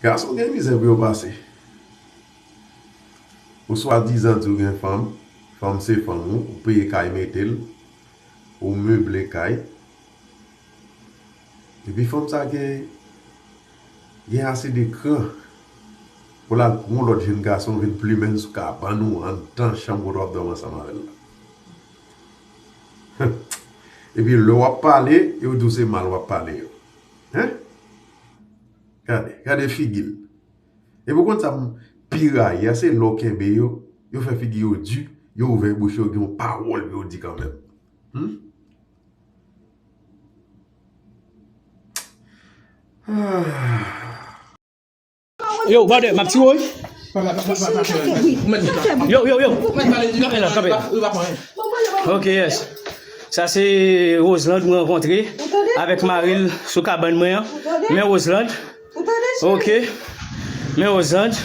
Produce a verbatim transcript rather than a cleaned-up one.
Gason gen mizè pou yo pase. Ou swadizan di w gen fanm, fanm se fanm ou, ou peye kay mete l, ou meble kay. Epi fanm sa gen, gen ase de kran pou l al pran yon lòt jenn gason vin plimen l sou kabann ou anndan chanm kote w ap dòmi ansanm avè l la. Epi lè w ap pale, yo di w se mal w ap pale yo. Hen? Gade, gade figi l. Epi w konn sa m pi rayi a, se lè w kenbe yo, yo fè figi yo di, yo ouvè bouch yo, gen yon pawòl pou yo di kanmenm. Hmm? Ah. Yo, brother, m ap tire w, wi. Yo, yo, yo. Kanpe la, kanpe la. Ok, yes. Sa se Roseland mwen rankontre avèk mari l sou kabann mwen an. Men Roseland. Ok. Men Roseland.